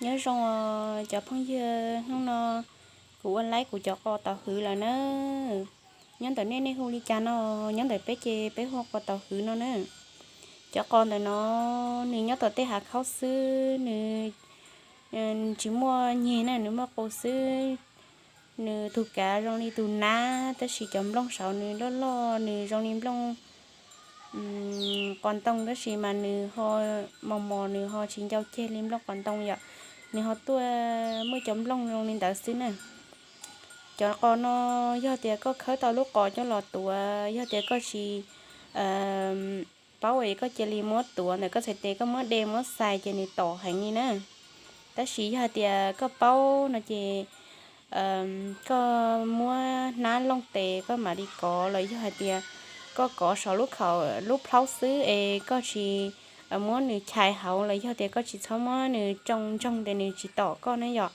Nyob zoo cov phooj ywg, hnub no kuv ua laib kuv cov qos taus hwv lawm na. Nyob ntawm nej, nej hu li cas no? Nyob ntawm peb ces peb hu qos taus hwv no na. Cov qos ntawm no nws nyob tom tej hav khaub xwb, nws tsis muaj nyeg na, nws muaj qus xwb. Nws tus kav zoo li tus nab, tab sis cov nplooj saud nws loj loj, nws zoo li nplooj qos ntoo, tab sis mas nws ho mos mos, nws ho tsis ncau ceg li nplooj qos ntoo yom. Nws ho tuaj muaj cov nplooj zoo li ntawd xwb na. Cov qos no yog tias koj khawb tau lub qos coj los tuav, yog tias koj tsis paub es koj cia li muab tuav ntawm koj txhais tes, koj muab de muab xais ces nws tom heev li na. Tab sis yog hais tias koj paub no ces koj muab hnab looj tes koj mam li kov, los yog hais tias koj kov saum lub khaum lub plhaub xwb es koj tsis muab nws chais hauv, los yog tias koj tsis txhob muab nws tsoo ntsoog ces nws tsis tom koj ne yom.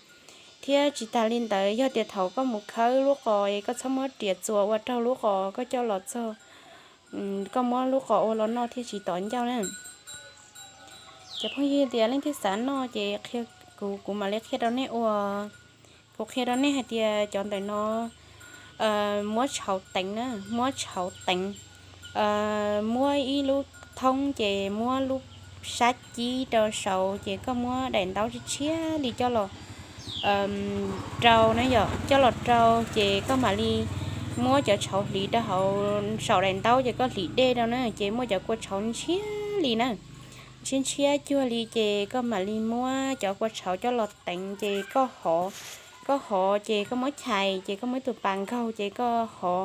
Thiab tsis tas li ntawd, yog tias thaum koj mus khawb lub qos es koj txhob muab riam txuas ua raug lub qos, koj coj los txog koj muab lub qos ua los noj thiaj tsis tom ncauj na. Cov phooj ywg tias leej twg xav noj ces qhia kuv, kuv mam li qhia rau nej ua. Kuv qhia rau nej hais tias cov ntawm no muab tshauv teev na, muab tshauv teev. Muab ib lub thoob ces muab lub sab cib rau saud ces koj muab daim ntaub tshiab tshiab li coj los rau na yom, coj los rau ces koj mam li muab cov tshauv hliv rau hauv saum daim ntaub ces koj hliv dej rau na, ces muaj cov kua tshauv ntshiab li na, ntshiab ntshiab cuag li ces koj mam li muab cov kua tshauv coj los teev ces koj hov, koj hov ces koj muab chais ces koj muab ib tug pas nkaug ces koj hov,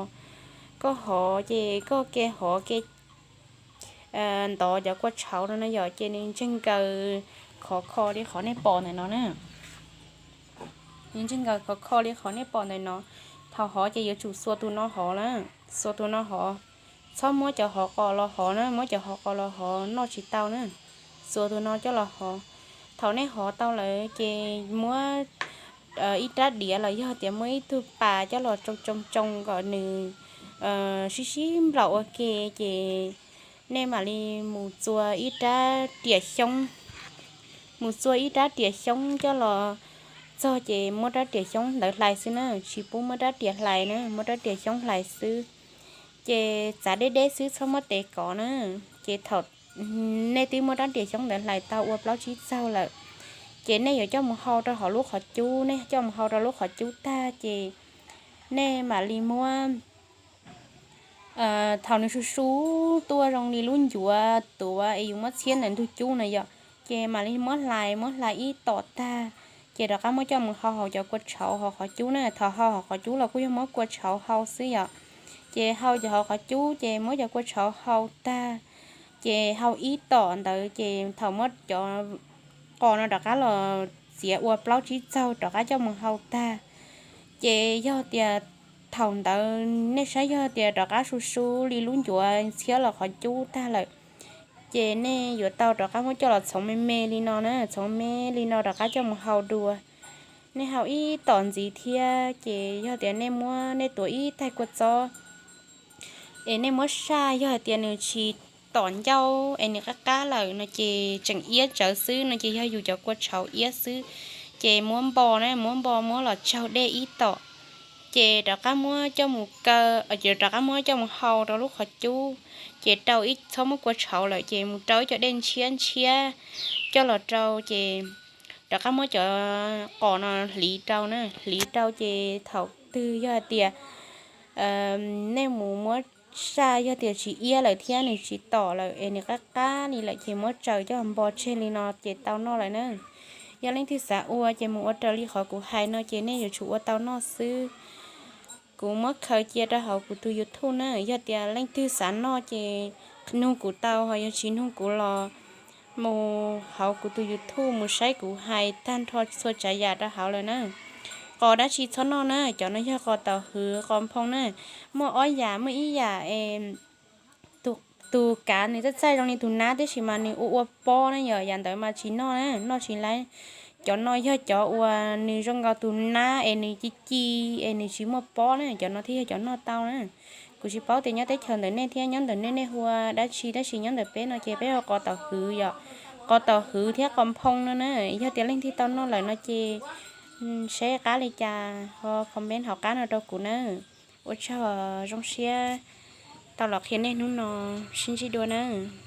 koj hov ces koj ke hov ke ntov cov kua tshauv no na yom, ces nws ntseeg nkaws khov kho li qhov nej pom ntawm no na. Nws ntseeg nkaws khov kho li qhov nej pom ntawm no. Thaum hov ces yuav tsum xuas tus no hov na, xuas tus no hov. Txhob muab cov hov qos los hov na, muab cov hov qos los hov noj tsis tau na. Xuas tus no coj los hov. Thaum nej hov tau lawm ces muab ib rab diav los yog tias muab ib tug pas coj los tsoo tsoo tsoo kom nws sib sib nplaum ua ke, ces nej mam li mus txua ib rab riam xyoob, mus txua ib rab riam xyoob coj los txog ces muab rab riam xyoob ntawd hlais xwb na, tsis pub muab rab riam hlais na, muab rab riam xyoob hlais xwb. Ces txav deb deb xwb, txhob muab tes kov na. Ces thaum nej twb muab rab riam xyoob ntawd hlais tau ua plaub tsib txaug lawm, ces nej yuav coj mus hau rau hauv lub qhov cub, nej coj mus hau rau lub qhov cub tag ces nej mam li muab thaum nws su su tuaj zoo li lub ncuav tuav es yus muab txhiab ntawm ntug cub na yom, ces mam li muab hlais, muab hlais ib tom tag, ces rov qab muab coj mus hau hauv cov kua tshauv hauv qhov cub na. Thaum hau hauv qhov cub los kuj yog muab kua tshauv hau xwb yom. Ces hau cov hauv qhov cub ces muab cov kua tshauv hau tag, ces hau ib tom ntawd ces thaum muab cov qos no rov qab los txiav ua plaub tsib txaug rov qab coj mus hau tag, ces yog tias thaum ntawd nej saib yog tias rov qab su su li lub ncuav txhiab los qhov cub tag lawm, ces nej yuav tau rov qab muab coj los txhoov me me li no na, txhoov me li no rov qab coj mus hau dua. Nej hau ib tom ntxiv thiab ces yog tias nej muab nej tuav ib taig kua txob es nej muab saj, yog hais tias nws tsis tom ncauj es nws qab qab lawm no ces tseem iab tsawv xwb no ces yog yus cov kua tshauv iab xwb. Ces muab npo na, muab npo muab los tsaug dej ib tom, ces rov qab muab coj mus kaw, rov qab muab coj mus hau rau lub qhov cub. Ces rau ib, txhob muab kua tshauv lawm ces mus rau ib co dej ntshiab ntshiab coj los rau ces rov qab muab cov qos no hliv rau na, hliv rau ces thaum twg yog hais tias nej mus muab saj, yog tias tsis iab lawm thiab nws tsis tom lawm es nws qab qab li lawm ces muab tsaws coj npo tseg li no ces tau noj lawm na. Yog leej twg xav ua ces mus ua raws li qhov kuv hais no ces nej yuav tsum ua tau noj xwb. Kuv muab khaws cia rau hauv kuv tus YouTube na, yog tias leej twg xav noj ces nug kuv tau, ho yog tsis nug kuv los mus hauv kuv tus YouTube mus saib kuv hais tag nrho txhua tsav yam rau hauv lawm na. Qos dab tsi txhob noj na, cov no yog qos taus hwv qos nphoo na. Muaj ob yam, muaj ib yam es tus kav nws txaij txaij zoo li tus nab tiam sis mas nws ua ua pob na yom, yam ntawd mas tsis noj na, noj tsis laib. Cov no yog cov uas nws zoo nkaus tus nab es nws ci ci es nws tsis muaj pob na, cov no thiaj yog cov noj tau na. Kuv tsis paub tias nyob teb chaws ntawm nej thiab nyob ntawm nej nej hu ua dab tsi, tab sis nyob ntawm peb no ces peb hu qos taus hwv yom. qos taum hwv thiab qos nphoo no na. Yog tias leej twg tau noj lawm no ces saib qab li cas ho comment hauv qab no rau kuv nawb. Ua tsaug, zoo siab tau los qhia nej hnub no, sib ntsib dua nawb.